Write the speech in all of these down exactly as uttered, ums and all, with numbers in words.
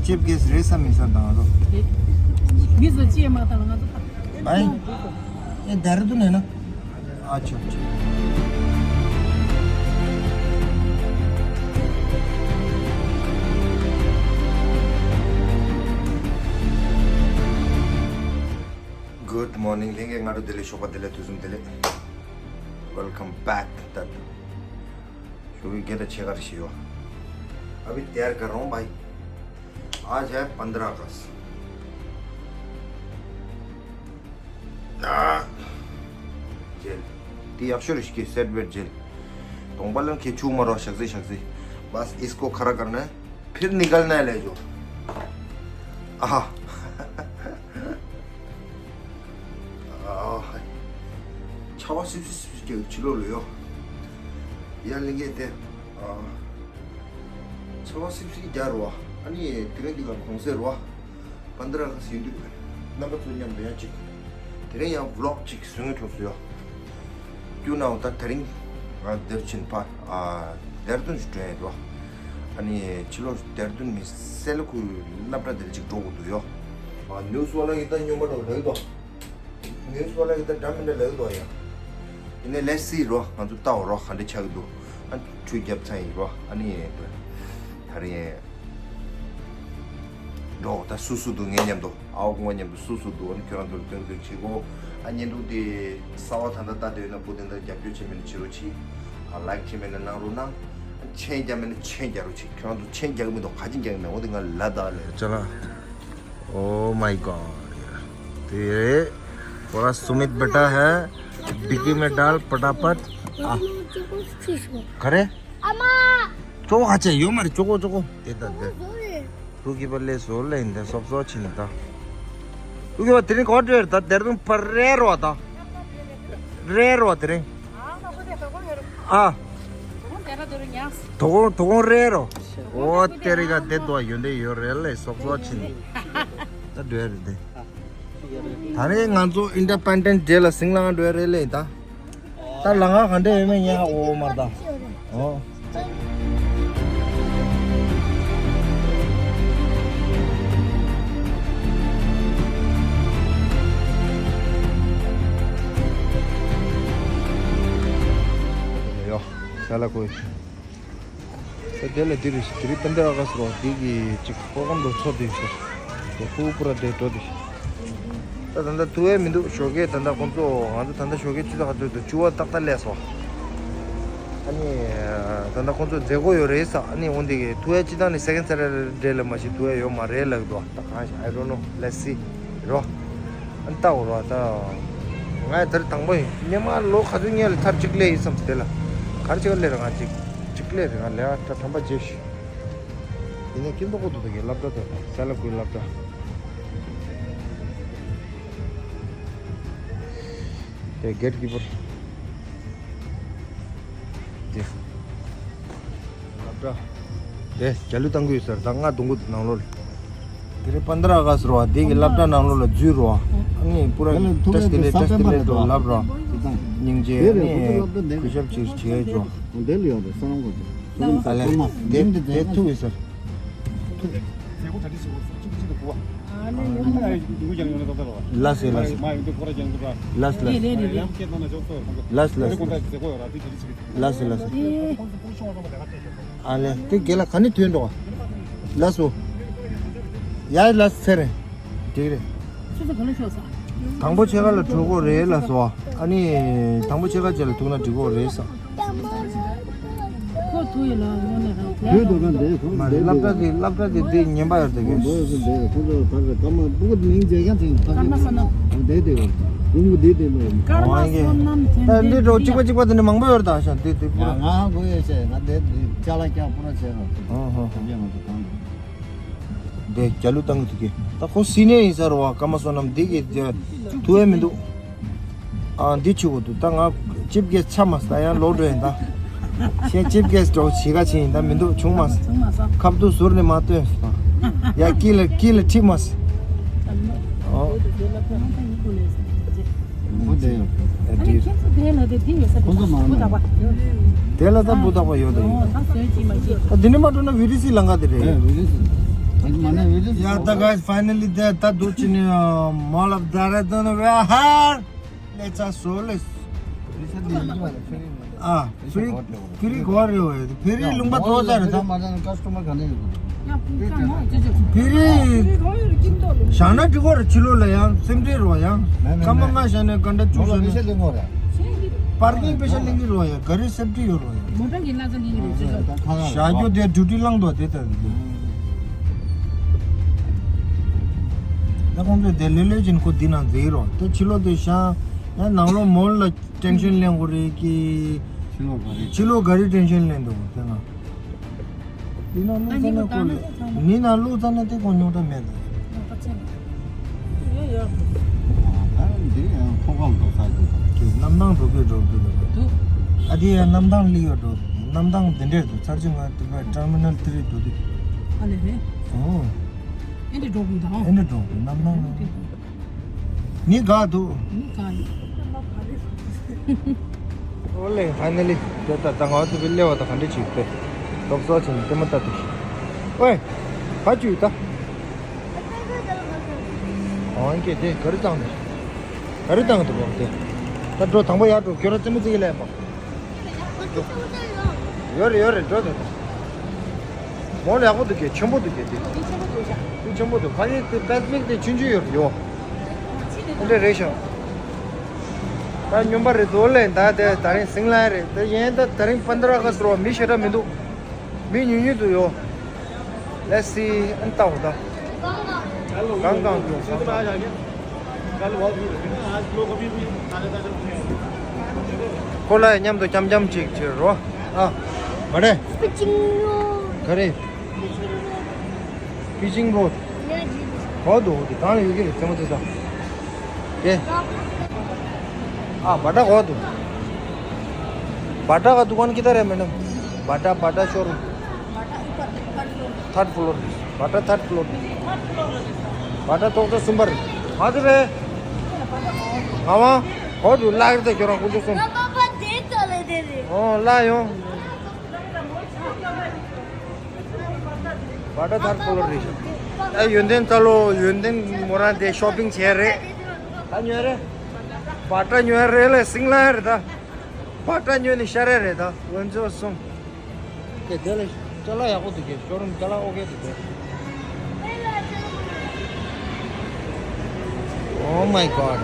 ཅིབ་གེ་སི་རེད་བསམ་མི་བསམ་དང་ང་ཚོ། མི་ཚོ་ཅི་ཡང་མ་བཏང་ལ་ང་ཚོ་ད། ཨ་ཡིན། ཨེ་ད་རེད་འདུག་ནས་ན། ཨ་ཆོ་ཆོ། Good morning. ལྷན་རྒྱས་སྔ་དྲོ་བདེ་ལེགས། ཞོགས་པ་བདེ་ལེགས། དུས་གསུམ་བདེ་ལེགས། Welcome back. ད་ཞོགས་ཀྱི་བརྒྱད་དང་ཕྱེད་ཀ་རེ་བཞག་ཡོད། अभी तैयार कर रहा हूँ भाई। आज है पन्द्रह अगस्त। जेल। ती अक्षर इसकी सेट वेट जेल। तोंगबलन के चू मरो शक्ति शक्ति। बस इसको खड़ा करना है। फिर निकलना है ले जो। आहा। ཨ། ཆར་པ་སིབ་སིབ་སིབ་སིབ་ཀྱི་ཕྱི་ལོགས་ལ་ཡོད། ཡར་ལིང་གེ་དེ། ཨ། ཆར་པ་སིབ་སིབ་རྒྱག་རོ། ཨ་ནི་དེ་རིང་འདི་ག་གོང་སེ་རོ། པན་དྲ་ཨ་ག་སི་ཡིན་དུས། རྣམ་པ་ཚོ་མཉམ་དུ་ཡང་གཅིག་དེ་རིང་ཡང་ཝི་ལོག་གཅིག་བཟོ་ངེས་ཐུག་སོང་ཡོད། སྐྱུ་ནའོ་ད་དེ་རིང་ང་འདིར་ཕྱིན་པ། ཨ། ལྡེར་ལྡུན་ཞིག་འགྲོ་ཡས་འདུག་ཨ་ནི་ཕྱི་ལོགས་ལྡེར་ལྡུན་མི་སེ་ལ་ཁུལ་སློབ་གྲྭ་དེར་ཅིག་འགྲོ་དགོས་འདུག་ཡོ། ཨ། ནིའུ་སི་ཝ་ལ་གི་ད་སྨྱོན་པ་འགྲོ་རེད་དོ། ནིའུ་སི་ཝ་ལ་གི་ད་འདྲ་མི་འདྲ་ལབ་འདུག་ཡ། ཡིན་ནའི་ལེ་སི་རོ། ང་ཚོ་ལྟ་འོ་རོ། ག་འདྲ་ཆགས་ཀྱི་འདུག་ཨ། ཁྲུས་རྒྱབ་ཚར་ཡིན་རོ། ཨ་ནི་ད་རེས་འགྲོ། ད་སུ་སུ་འདུག་ངའི་མཉམ་དུ། ཨའོ་ཀུང་བ་མཉམ་དུ་སུ་སུ་འདུག་ཨ་ནི་ཁྱོད་རང་ཚོར་སྟོན་སྟོན་བྱེད་གོ། ཨ། བརྙན་ཐུང་དེ་གསར་པ་ད་ལྟ་ལྟ་བསྡད་ཡོད་ན་བུ་དེ་འདྲ་རྒྱབ་སྐྱོར་བྱེད་མིན་བྱེད་རོགས་གྱིས། ཨ། ལའིག་བྱེད་མིན་ན་གནང་རོགས་གནང་། མཆན་རྒྱག་མིན་ན་མཆན་རྒྱག་རོགས་གྱིས། ཁྱོད་རང་ཚོ་མཆན་རྒྱག་གི་མི་འདུག་ག་ཅིག་རྒྱག་གི་མེད། འོ་དེ་ང་ལ་ད་ལས་ཅ་ལག Oh my god. དེ་རེད། थोड़ा सुमित बेटा है। डिक्की में डाल फटाफट। आ। करें? अम्मा। चोको खा चाहिए, यो मारे चोको, चोको। दे, दे, दे। तू की बल्ले सो ले, इंदे सब सो छिन था। तू की बात तेरे को डेढ़ था, तेरे तुम पर रे रो था। रे रो तेरे। हाँ। तो को, तो को रे रो। ओ तेरे का दे दो, यो दे, यो रे ले, सब सो छिन। ད་འགྲོ་ཡ་རེད་དེ། ད་རེས་ང་ཚོ་ཨིན་ཌི་པེན་ཌེན་སི་ཌེ་ལ་ཟིང་ལ་འགྲོ་ཡ་རེད་ལེ་ད། ད་ལ་ང་ག་འདྲ་ཡོད་མེད་ཉན་ཧ་གོ་མ་རེད་ད། ཨོ། ཡོ། ས་ལ་ཁོ། ད་དེ་ལ་འདི་རེད་ཤག་དེ་རིང་པན་དྲ་ཨ་ག་སི་རོ། འདི་གི་ཅིག་ཀོ་ཀམ་རུ་ཚོ་འདི་ཤག་དེ་ཕུ་པུ་ར་དེ་འགྲོ་འདི་ཤག་ད་ད་ལྟ་ཐུག་ཡས་མི་འདུག་ཞོགས་ཀས་ད་ལྟ་ཁོང་ཚོ། ང་ཚོ་ད་ལྟ་ཞོགས་ཀས་ཆུ་ཚོད་ག་ཚོད་འདུག་བཅུ་པ་ཏག་ཏག་སླེབས་སོང་། ཨ་ནི་ད་ལྟ་ཁོང་ཚོ་མཛད་སྒོ་ཡོད་རེད་ས། ཨ་ནི་འོན་ཏེ་ཐུག་ཡས་སྤྱི་བཏང་ནི་སེ་ཀེན་ཌ་སེ་ཊར་ཌེ་ལ་མ་གཞི་ཐུག་ཡས་ཡོད་མ་རེད་ལབ་འདུག་ད་གང་ཤེས། I don't know. Let's see. རོ། ཨ་ནི་ལྟ་འོ་རོ་ད། ང་ཡི་ད་རེས་དང་པོ་ཡིན། སྔོན་མ་ལོ་ག་ཚོད་སྔོན་ལ་ཐར་གཅིག་སླེབས་ཡིན་བསམ་སྟེ་ལ། གར་ཅིག་སླེབས་རེད། ང་གཅིག་གཅིག་སླེབས་རེད། ང་ལས་ཀ་ཐ་དམ་པ་བརྗེད་ཤི། ཡིན་ནའི་ཀིན་པོ་ཀོ་ཏུ་དུ་གི་སློབ་གྲྭ་དུ་སེ་ལ་ཁུལ་སློབ་གྲྭ། དེ་གེ་ཊི་ཀི་པར། དེ། སློབ་གྲྭ། དེ་རྒྱ་ལུ་བཏང་གི་ཡོད་ས་རེད། ད་ང་གདོང་གུ་དེ་ནང་ལོགས་ལ། དེ་རིང་པན་དྲ་ཨ་ག་སི་རོ། དེ་གི་སློབ་གྲྭ་ནང་ལོགས་ལ་འཛུལ་རོ། ཨ་ནི་པུ་ར་ཊེ་སི་ཀེ་ལེ་ཊེ་སི་ཀེ་ལེ་དུ་ལབ་རོ། སྙིང་རྗེ། ཨ་ནི་གུས་ཞབས་ཅིག་བྱེད་རོ། ཨ་ལེ། དེ་དེ་ཐུག་ཡོད་ས་རེད། ཐུག་ལ་སེ་ལ་སེ། ལ་སེ་ལ་སེ། ལ་སེ་ལ་སེ། ལ་སེ་ལ་སེ། ཨ་ལེ། དེ་རྒན་ལགས་ག་ནས་ཐོན་འགྲོ། ལགས་སོ། ཡ་ལགས་སོ་ཚེ་རིང་། འགྲིག་རེད། ཆུ་ཚོད་ག་ལ་ཤོག་ས། དང་པོ་ཕྱེད་ཀ་ལ་འགྲོ་དགོས་རེད་ལགས་སོ། ཨ་ནི། དང་པོ་ཕྱེད་ཀ་རྗེས་ལ་ཐུག་ན་འགྲིག་གོ་རེད་ས། ཁོ་ཐུག་ཡོད་ལ་ངོ་ནས་རང་། བོད་དོ་ག་འདས་ཁོང་མ་རེད། སློབ་གྲྭ་དེ་སློབ་གྲྭ་དེ་དེ་ཉན་པ་ཡོད་དེ་གོ། འདས་ཁོང་ཚོ་ད་ག་སྐར་མ་སྤུ་གུ་མིང་བརྗེད་མཁན་ཚིག་ད་སྐར་མ་ས་ན། འདས་དེ་ཡོད་ཀྲུང་གོ་འདས་དེ་ལོ། སྐར་མ་ས་ན་ད་འདི་འགྲོ་གཅིག་པ་གཅིག་པ་དེ་ནི་མང་པོ་ཡོད་རེད་ད་ཤ་འདི་དེ་པུ་ར། ང་ཧ་གོ་ཡོད་ཤ་ང་འདས་ཅ་ལག་ཀྱང་པུ་ར་བྱས་ར། ཧོ་ཧོ་ཧོ། ད་ག་ང་ཚོ་གང་འདུག་དེ་རྒྱ་ལུ་བཏང་གི་འདུག་གི། ད་ཁོ་སི་ནི་ཡར་ཡིན་ས་རེད་བ། ཀརྨ་བསོད་ནམས་འདི་གི་ཐུག་ཡས་མི་འདུག་ཨ་འདི་ཆུ་གོ་འདུག་ད་ང་ཅིབ་གེ་ཆ་མ་ས་ད་ཡང་ལོག་འགྲོ་ཡིན་ད། ཁྱེད་ཅིབ་གེ་འགྲོ་བྱེད་ག་ཕྱིན་ཡིན་ད། མི་འདུག་བྱུང་མ་ས། ཁབ་ཏུ་ཟུར་ནས་མ་སྟོན་ས། ཡ་ཀི་ལ་ཀི་ལ་ཁྲིད་མ་ས། ཨོ། ཁོ་དེ་ཡོད། ཨ་ནི་ཁྱེད་ཚོ་དེ་ལ་དེ་དེ་ཡོད་ས་རེད། ཁོ་ཚོ་མ་བུ་དག་པ། དེ་ལ་ད་བུ་དག་པ་ཡོད་དོ། ཨོ་ད་སོན་ཅི་མ་ཅི། ད་འདི་ནས་མ་འགྲོ་ན་བི་ཌི་སི་ལམ་ཁ་དེ་རེད། ཨེ་བི་ཌི་སི། Yeah, the guys, finally there. That dude in uh, Mall of Dehradun, we are here. Let's us soles. Ah, free, free ཁོ་རེ་བས། ཕེ་རི་ལུང་པ་ཚོ་ཚར་རེད་ད། ཕེ་རི་ཞག་ན་འགྲིག་གོ་རེད། ཕྱི་ལོགས་ལ་ཡང་སེམས་ཁྲལ་རོ་ཡང་། སྐར་མ་ལྔ་བཞག་ནས་ག་འདྲ་བཅུ་བཞག་ནས། པར་ཀིང་པེ་ཤ་ལེན་གི་རོ་ཡ། ག་རེ་སེབ་ཏི་ཡོད་རོ་ཡ། མོ་ཊ་གི་ལ་ཙ་ལེན་གི་རེད་ཅེས། ཞག་རྒྱུ་དེ་ཌིའུ་ཊི་བླངས་འདུག་དེ་ལྟར་འདུག་ད་ཁོང་ཚོས་དེ་ལོས་ལོས་ཀྱིན་ཁོ་འདི་ནང་འཛེགས་རོ། དེ་ཕྱི་ལོགས་དེ་ཤ་ཡང་ནང་ལོགས་མོལ་ལ་ཊེན་ཤན་ལེན་དགོས་རེད་ཀི། ཕྱི་ལོགས་ག་རེ། ཕྱི་ལོགས་ག་རེ་ཊེན་ཤན་ལེན་འདུག་དེ་ན། འདི་ན་ལུག་ཙ་ན་ཀོ་ལེ། ནི་ན་ལུག་ཙ་ན་དེ་ཀོ་ཉོ་ད་མེད་ད། ཡོ་ཡོ། ད་འདི་ཡང་ཐོག་ཁ་འགྲོ་ས་གི། གི་གནམ་ཐང་འགྲོ་གི་འགྲོ་གི་འགྲོ། དུ། ཨ་དེ་ཡང་གནམ་ཐང་ལི་ཡོ་འགྲོ། གནམ་ཐང་འདི་འདྲས་དུ་ཚར་ཅི་ང་དུ་བ་ཊར་མི་ནལ་ཐི་རི་འགྲོ་དུ། ཨ་ལེ་རེད། ཨོ། ཨེ་འདྲས་འགྲོ་གི་ད། ཨེ་འདྲས་འགྲོ་གི་གནམ་ཐང་ལ། མི་དགའ་འདུག་མི་དགའ་ཡོད། ཨོ་ལེ། ཕའི་ནལ་ལི། དེ་ལྟ་ད་ང་ཚོ་བི་ལེ་བ་ད་ག་འདྲ་ཅིག་དེ། རོབ་སོ་ཆེན་དེ་མ་ལྟ་དུ། ཨོའི། ག་ཅུ་ད། ཨང་ཀེ་དེ་ག་རེ་བཏང་དེ། ག་རེ་བཏང་དུ་བ་དེ། ད་འགྲོ་དང་པོ་ཡར་འགྲོ། ཁྱོད་རང་རྩེད་མོ་རྩེ་གི་ལས་མ། ཡོད་རེད་ཡོད་རེད། འགྲོ་དང་། མོ་ལ་ཡག་པོ་འདུག་གས། ཆེན་པོ་འདུག་གས་དེ། དེ་ཆེན་པོ་འདུག་ཕ་གི་དེ་པེ་སི་མིག་དེ་ཆུང་ཆུང་ཡོད་རེད་ཡོ། འདི་འདྲ་རེད་ཤག་ད་སྨྱོན་པ་རེད་འདུག་ལས་ད་དེ་ད་རིང་སིང་ལ་རེད་དེ་ཡན་ད་ད་རིང་པན་དྲ་ག་སོ་མི་ཞེ་དྲག་མི་འདུག་མི་ཉུང་ཉུང་འདུག་ཡོ། Let's see ཨན་ཏའོ་ད། གང་གང་འདུག་ཁོ་ལ་མཉམ་དུ་འཆམ་འཆམ་ཅིག་བྱེད་རོ། ཨ། མ་རེད། ག་རེ། ཕི་ཅིང་རོ། གོ་འདུག་འདི་གང་ལ་ཡོད་ཀྱི་རེད་རྩེད་མོ་རྩེ་ས། དེ། ཨ་བ་ཏྲ་གོ་འདུག་བ་ཏྲ་ག་དུ་ཀན་ཀི་ཏ་རེ་མེ་ཌམ། བ་ཏྲ་བ་ཏྲ་ཤོ་རུམ། ཐར་ཕ་ལོར་རེད། བ་ཏྲ་ཐར་ཕ་ལོར་རེད། བ་ཏྲ་ཐོག་ཐོག་གསུམ་པ་རེད། མ་དུ་རེད། ང་བ། གོ་འདུག་ལག་རེད་ད་ཁྱོད་རང་ཀུན་ཏུ་གསུམ། ཨོ་ལ་ཡོང་། བ་ཏྲ་ཐར་ཀོ་ལོར་རེད། ད་ཡོན་ཏན་རྩ་ལོ་ཡོན་ཏན་མོ་རང་དེ་ཤོ་པིང་བྱས་རེད། ད་ཉོས་རེད། བ་ཏྲ་ཉོས་རེད་ལས་སིང་ལ་རེད་ད། བ་ཏྲ་ཉོས་ནི་ཤ་རེ་རེད་ད། ཝན་ཅོ་སོང་། དེ་དེ་ལ་ཅ་ལག་ཡག་པོ་འདུག་གས། ཤོ་རུམ་ཅ་ལག་ཨོ་ཀེ་འདུག་གས། Oh my god.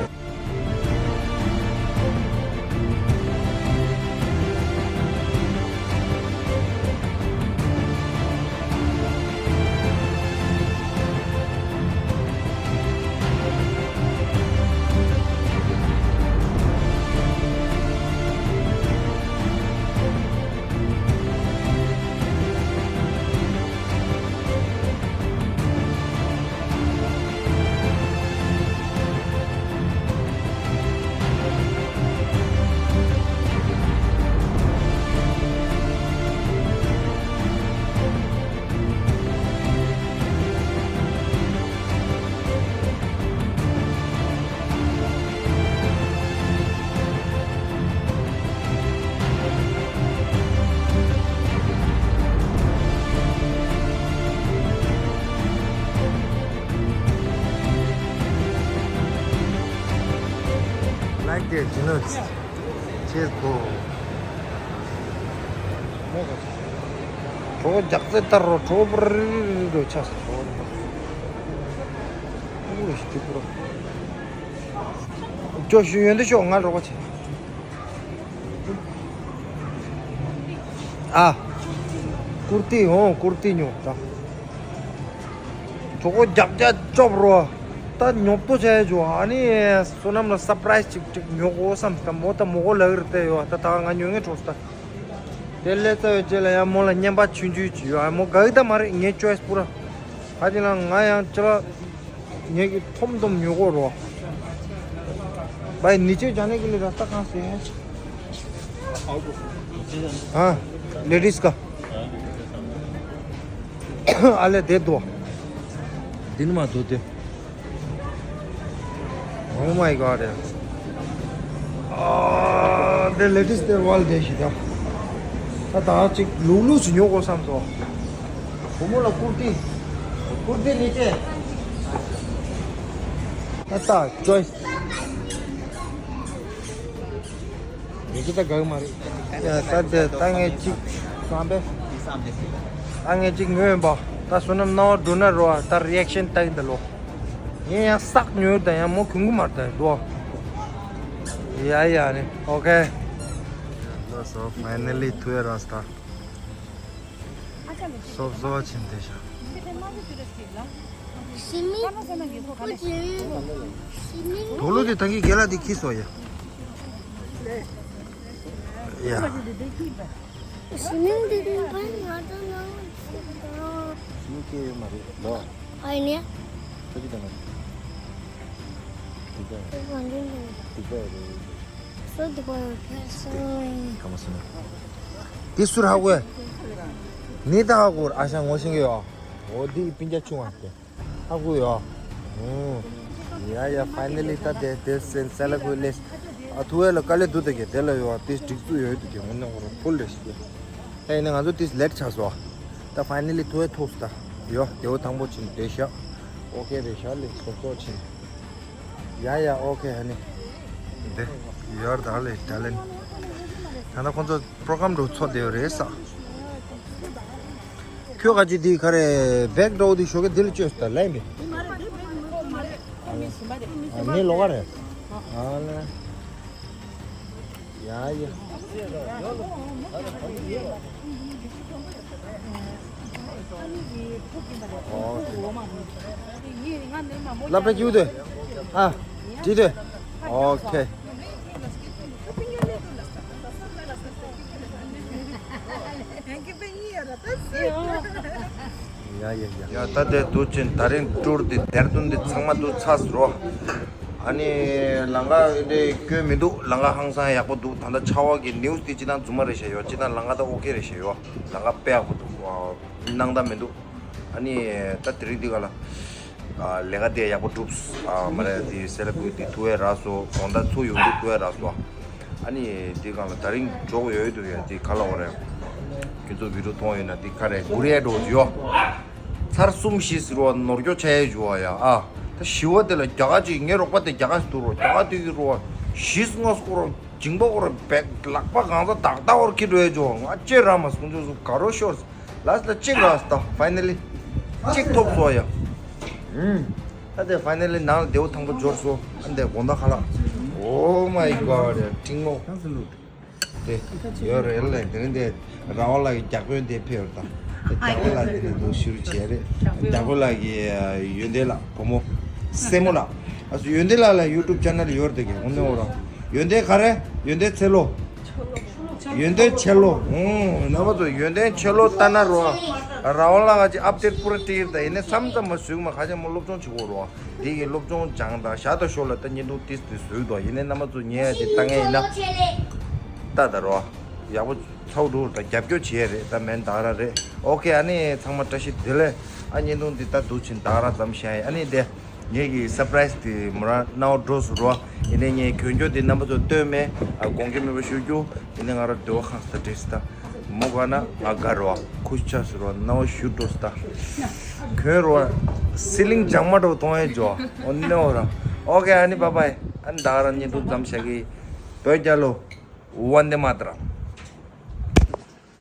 Like this, you know. Cheers, bro. གྲོགས་རྒྱག་རྩེ་ལྟར་རོ་གྲོགས་པོ་རི་རི་རི་རི་ཆགས་སོང་། ཨུ་ཞི་ཏི་པུ་ར། ཅོ་ཞུ་ཡོན་ཏུ་ཤོག་ང་རོགས་པ་བྱེད། ཨ། ཀུར་ཏི་འོང་ཀུར་ཏི་ཉོ་ད། གྲོགས་པོ་རྒྱག་རྒྱག་ཅོབ་རོ། ད་ཉོབ་ཏོ་བྱས་ཇོ། ཨ་ནི་བསོད་ནམས་ལ་སར་པ་རའི་སི་ཅིག་ཅིག་ཉོ་དགོས་བསམ། ད་མོ་ད་མོ་གོ་ལ་གི་རེད་ད་ཡོ། ད་ད་ང་ཉོ་ངེས་གྲོགས་ད། དེ་ལས་རྩ་བའི་རྗེས་ལ་ཡང་མོ་ལ་བརྙན་པ་ཆུང་ཆུང་ཅིག་ཡོད། ཨ་མོ་ག་གི་ད་མ་རེད་ངའི་ཅོའི་སི་པུ་ར། ཧ་ཅི་ལ་ང་ཡང་ཅི་ལ། ངེད་ཀྱི་ཐོམ་ཐོམ་ཉོ་གོ་རོ། भाई नीचे जाने के लिए रास्ता कहाँ से है? हाँ, लेडीज का। अले दे दो। दिन में दो दे। Oh my god. ཨ། དེ་ལེ་ཌིས་དེ་ཝལ་དེ་ཞིག་ད། ད་ད་ཅིག་ལུག་ལུག་ཅིག་ཉོ་དགོས་བསམ་སོང་། བུ་མོ་ལ་ཀུར་ཏི། कुर्ते नीचे। ད་ལྟ་ཅོའི་ཡི་གེ་ད་དགའ་གི་མ་རེད། ཡ་ད་དེ་ད་ངས་གཅིག་བསམ་པས། ད་ངས་གཅིག་ཉོས་ཡིན་པ། ད་བསོད་ནམས་སྣང་བ་འགྲོ་ན་རོ། ད་རི་ཨེག་ཤན་ལྟ་གི་འདུག་ལོ། ངས་ཡང་བསགས་ཉོས་ད་ཡང་མོ་གྱོན་གི་མ་རེད་ད་འདུག་ཡ་ཡ་ནི་ཨོ་ཁེ། ལགས་སོ། ཕའི་ནལ་ལི་ཐུ་ཨེ་ར་སྟ། སོབ་སོ་བ་ཆེན་དེ་ཤ། ཞི་མི། ཞི་མི། དོ་ལོ་དེ་ད་གི་རྒན་ལགས་དེ་ཁྱི་སོ་ཡ། ཡ། ཞི་མི་འདི་ནི་ཕན་ང་ཚོ་ནང་ཞི་མི་སྐྱེ་ཡོད་མ་རེད་ལོ། ཨ་ཡིན་ཡ། ཁ་ཅིག་དང་། དེ་ག་དེ་ག་རེད། སུ་དེ་ག་ཡང་ཕེ་སོང་། ག་མ་སོང་། དེ་སུར་ཧ་གོ། ནི་ད་ཧ་གོ་ཨ་ཞང་ངོ་ཤེས་ཀྱི་ཡོད། འོ་དེ་སྤུན་ཀྱག་ཆུང་བ་དེ། ཧ་གོ་ཡོད། ཨུམ། ཡ་ཡ་ཕའི་ནལ་ལི་ད་དེ་དེ་སེན་སེ་ལ་གོ་ལེས། ཨ་ཐུ་ཨེ་ལ་དཀའ་ལས་འདུག་ད་གེ་དེ་ལ་ཡོད་དེ་སྒྲིག་འཛུགས་ཡོད་དུ་གེ་ངོ་ནས་ཧོ་ར་ཕུལ་ལེས་ཤི། ད་ཡིན་ན་ང་ཚོ་དེ་ལེ་ཊི་ཆགས་སོ། ད་ཕའི་ནལ་ལི་ཐུ་ཨེ་ཐུགས་སོ་ད། ཡོ་དེ་བོ་དང་པོ་ཕྱིན་དེ་ཤ། ཨོ་ཁེ་རེད་ཤ་ལེ་སོ་སོ་ཕྱིན། ཡ་ཡ་ཨོ་ཁེ་ཧ་ནི། འདི་ཡོར་ད་ལེ་ད་ལེ། ད་ལྟ་ཁོང་ཚོ་པྲོ་གྷ་རམ་འགྲོ་ཚོ་དེ་རེད་ས། ཁྱོད་ག་ཅི་དེ་ག་རེ་བེག་འགྲོ་དེ་ཞོགས་ཀས་དེ་ལ་བཅོས་ད་ལེ་མི། ནི་ལོ་ག་རེ། ཨ་ལེ། ཡ་ཡ། ལ་པེ་ཀྱུ་དེ། ཨ། ཏི་དེ། ཨོ་ཁེ། ཡ་ཡ་ཡ། ཡ་ད་དེ་དུ་ཅན་ད་རིང་ཊུར་དེ་དེར་དུན་དེ་ཚང་མ་དུ་ཚར་སོང་། ཨ་ནི་ལམ་ཁ་འདི་སྐྱོན་མི་འདུག་ལམ་ཁ་ཧང་སང་ཡག་པོ་འདུག་ད་ལྟ་ཆར་པ་གི་ནིའུ་སི་དེ་ཅི་ན་རྫུན་མ་རེད་ཤག་ཡོད་ཅི་ན་ལམ་ཁ་ད་ཨོ་ཁེ་རེད་ཤག་ཡོད་ལམ་ཁ་དཔེ་ཡག་པོ་འདུག་སྣང་དག་མི་འདུག་ཨ་ནི་ད་དེ་རིང་འདི་ག་ལ་ལས་ཀ་དེ་ཡག་པོ་འགྲུབ། མ་རེད་དེ་སེ་ལ་ཀུ་དེ་ཐུ་ཨེ་ར་སོ་དགོང་དག་ཚུར་ཡོང་དུས་ཐུ་ཨེ་ར་སོ། ཨ་ནི་དེ་ག་ལ་ད་རིང་འཇོག་ཡོད་འདུག་ཡ་དེ་ག་ལ་བ་རེད། ཁྱོད་ཚོ་བི་ཌིའོ་མཐོང་ཡོད་ན་དེ་ག་རེད་གུ་རེ་འགྲོ་ཡོད། ཚར་གསུམ་བཞི་ཟེར་བ་ནོར་སྐྱོ་ཆ་ཡས་བྱུང་བ་ཡ་ཨ། ད་བཞི་བ་དེ་ལ་རྒྱ་གར་ཅིག་ངའི་རོགས་པ་དེ་རྒྱ་གར་ཞིག་འདུག་རོ་རྒྱ་གར་དེ་གི་རོ་བཞི་ལྔ་སྐོར་རོ་འཇིང་པ་སྐོར་རོ་བེག་ལག་པ་གང་ས་དག་དག་བར་ཁྱི་འགྲོ་ཡས་བྱུང་ང་ཅེ་ར་མ་སོང་ཚོ་སུ་ག་རོ་ཤོར་ལ་ས་ལ་གཅིག་ར་ས་ད་ཕའི་ནལ་ལི་གཅིག་ཐོབ་སོ་ཡ། ཨུམ། ད་དེ་ཕའི་ནལ་ལི་ནང་ལ་དེའུ་ཐང་པོ་འབྱོར་སོ་ཨ་འདས་དགོང་དག་ཁ་ལག Oh my god ཏིང་ངོ། དེ་ཡོད་རེད་ལས་དེ་རིང་དེ་ར་བ་ལགས་ཀྱི་རྒྱག་དཔོན་དེ་ཕེབས་རེད་ད། རྒྱག་དཔོན་ལགས་དེ་ནས་འདུག་ཞུ་རུ་བྱས་རེད། རྒྱག་དཔོན་ལགས་ཀྱི་ཡོན་ཏན་ལགས་བུ་མོ་སྲས་མོ་ལགས། ཨ་སུ་ཡོན་ཏན་ལགས་ལ་ཡུ་ཊུབ་ཅེ་ནལ་ཡོད་རེད་དེ་གི་འོ་ནས་འོ་ར། ཡོན་ཏན་ག་རེ་ཡོན་ཏན་ཚེ་ལོ། ཡོན་ཏན་ཆེ་ལོ། ཨུང་རྣམ་པ་ཚོ་ཡོན་ཏན་ཆེ་ལོ་ལྟ་ན་རོ། ར་བ་ལགས་ཀྱི་ཨབ་ཌེཊ་པུ་ར་ཏིར་ད་ཡིན་ནས་མཚམས་མཚམས་མ་བཟོས་མ་ཁ་ཆེ་མོ་སློབ་སྦྱོང་བྱེད་དགོས་རོ། འདི་གི་སློབ་སྦྱོང་སྦྱངས་དང་ཞག་དང་ཞོར་ལ་ད་བརྙན་ཐུང་ཏིས་ཏིས་བཟོས་འདུག་ཡིན་ནའི་རྣམ་པ་ཚོ་ཉན་ཡ་ཅིག་ལྟ་མཁན་ཡིན་ན། ལྟ་ད་རོ། ཡག་པོ་ཚའོ་འགྲོ་ད་རྒྱབ་སྐྱོར་བྱེད་ཡ་རེད་ད་མེན་ད་ར་རེད་ཨོ་ཁེ་ཨ་ནི་ཚང་མ་བཀྲ་ཤིས་བདེ་ལེགས་ཨ་བརྙན་ཐུང་འདི་ད་འདུག་ཕྱིན་ད་ར་ཙམ་བཤད་ཡ་ཨ་ནི་དེ་ངེད་ཀྱི་སར་པ་རའི་སི་དེ་མོ་ར་རྣ་བ་འགྲོ་སུ་རོ་ཡིན་ནའི་ངས་གྱོན་གྱོན་དེ་རྣམ་པ་ཚོ་སྟོན་མེད་ཨ་དགོངས་འགལ་མེད་པ་ཞུ་རྒྱུ་ཡིན་ནའི་ང་ར་འདོད་པ་ཁེངས་ད་བྲིས་ད། མོ་ག་ན་ང་དགའ་རོ། ཁུ་ཆ་སུ་རོ་ན་བ་ཞུ་འགྲོ་སྟ། གོན་རོ། སི་ལིང་ལྗང་མ་འགྲོ་གཏོང་ཡས་འཇོ། འོ་ནེ་འོ་ར། ཨོ་ཀེ་ཨ་ནི་བ་བའི། ཨ་ནི་ད་ག་རང་ཉིན་འདུག་ཙམ་བྱ་གི། བོད་རྒྱལ་ལོ། ཝན་དེ་མ་ཏྲ།